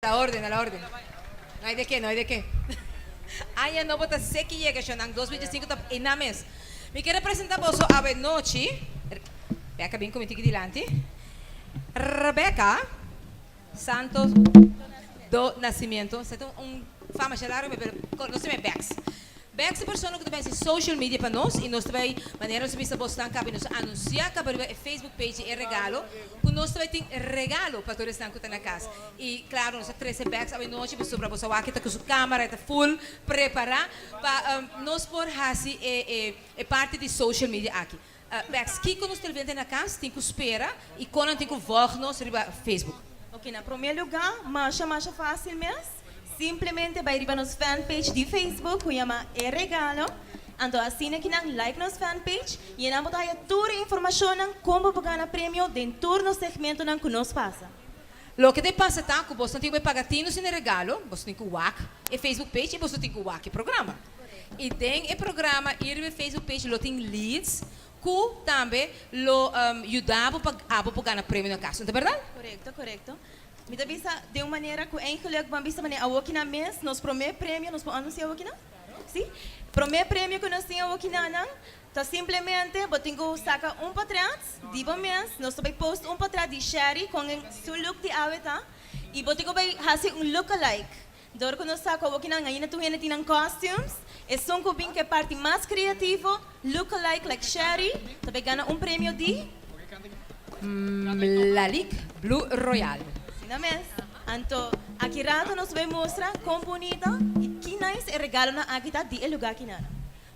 La orden, a la orden. No hay de qué, no hay de qué. Aña nobo ta seki yega, shonnan, 2025 ta einan mes. Mi kier a presenta boso awe nochi, Rebecca bin ku mi tiki dilanti. Rebecca Santos do Nascimento, esei ta un fama masha largo pero nos ta bai Bex. Bex ta persona ku ta bai hasi social media pa nos i nos ta bai manera nos a bisa bosnan kaba i nos a anunsiá kaba riba e Facebook page di e regalo ku nos ta bai tin regalo pa tur esnan ku ta na kas. I klaro nos a trese Bex awenochi pasobra bo sa wak e ta ku su kamera e ta full prepará pa nos por hasi e e parti di social media aki. Bex, kiko nos televidente na kas tin ku spera i kon nan tin ku vòlg nos riba Facebook? Ok, na promé lugá, masha masha fásil mes. Simplemente bai riba nos fanpage di Facebook ku yama E Regalo. Anto asina ki nan like nos fanpage i nan bo ta haya tur e informashonnan kon bo por gana premio den tur nos segmentonan ku nos pasa. Loke ta pasa ta ku boso no tin ku bai paga tinu sin e regalo, boso tin ku wak e Facebook page i boso tin ku wak e programa. I den e programa i riba e Facebook page lo tin leads ku tambe lo yuda bo pa abo por gana premio na kas. No ta bèrdat? Korekto, korekto. Mi ta bisa den un manera ku eigenlik bo a bisa manera awokinan mes nos promé premio, nos por anunsiá awokinan? Si? Promé premio ku nos tin awokinanan ta simplemente bo tin ku saka un potret di bo mes, nos ta bai post un potret di Sherry kon su look di awe ta i bo tin ku bai hasi un look alike. Dor ku nos sa ku awokinan ainda tur hende tin nan costumes, esun ku bin ku e parti mas creativo, look alike like Sherry, ta bai gana un premio di. Lalique Blue Royal. Asina mes. Anto aki rato nos bai mustra kon bunita i ki nice e regalonan aki ta di e luga akinan.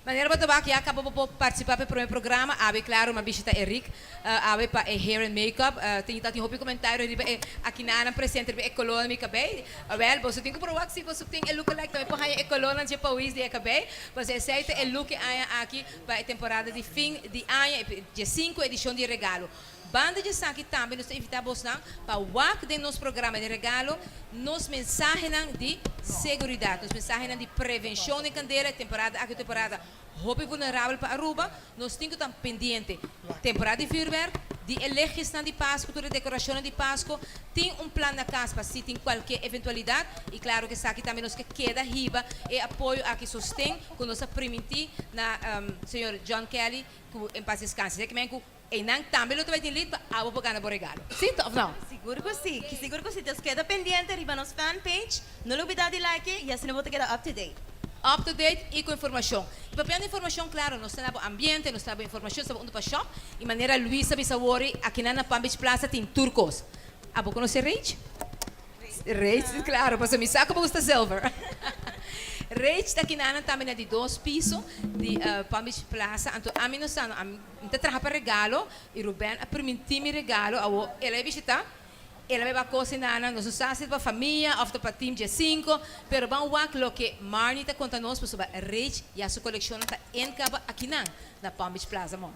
Manera bo ta wak ya caba bo por participa pa e prome programa awe claro m'a bishita Eric awe pa e hair and makeup tin ta tin hopi comentario riba e akinanan presente riba e colornan mi cabey awel boso tin cu por wak si boso tin e look alike tambe por haya e colornan dje pawis di e cabey pasobra esey ta e look e aña aki pa e temporada di fin di aña e dje sinku edicion di regalo. Banda di esaki tambe nos ta invitá bosnan pa wak den nos programa di regalo nos mensahenan di seguridat, nos mensahenan di prevenshon den kandela. E temporada aki un temporada hopi vulnerabel pa Aruba. Nos tin ku ta pendiente. Temporada di vuurwerk, di e lechiesnan di Pasku, tur e dekorashonnan di Pasku. Tin un plan na kas pa si tin kualke eventualidat. I klaro ku esaki tambe nos ke keda hiba e apoyo aki, sosten ku nos a primintí na señor John Kelly ku en pas deskanse. Esaki men ku Einan tambe lo ta bai tin lit pa abo por gana bo regalo. Si of no? Sigur ku si. Ki sigur ku si. Dus keda pendiente riba nos fan page. No lubida di like i asina bo ta keda up to date. Up to date i ku informashon. I papiando informashon klaro nos ta na bo ambiente, nos ta na bo informashon, nos ta bo unda pa shop. I manera Luis a bisa wori, akinan na Palm Beach Plaza tin tur kos. Abo konosé Rage? Rage, claro, pasobra mi sa cu bo gusta zilver. Rage ta kinanan tambe na di dos piso di Palm Beach Plaza. Anto ami no sa no, ami ta traha pa regalo y Ruben a permiti mi regalo. Awo el a e bishita, el a beba cos enanan. Nos no sa si ta pa famia of ta pa team dje-cinco, pero ban wak loke Marnie ta conta nos pasobra Rage ya su coleccionnan ta encaba akinan na Palm Beach Plaza Mall.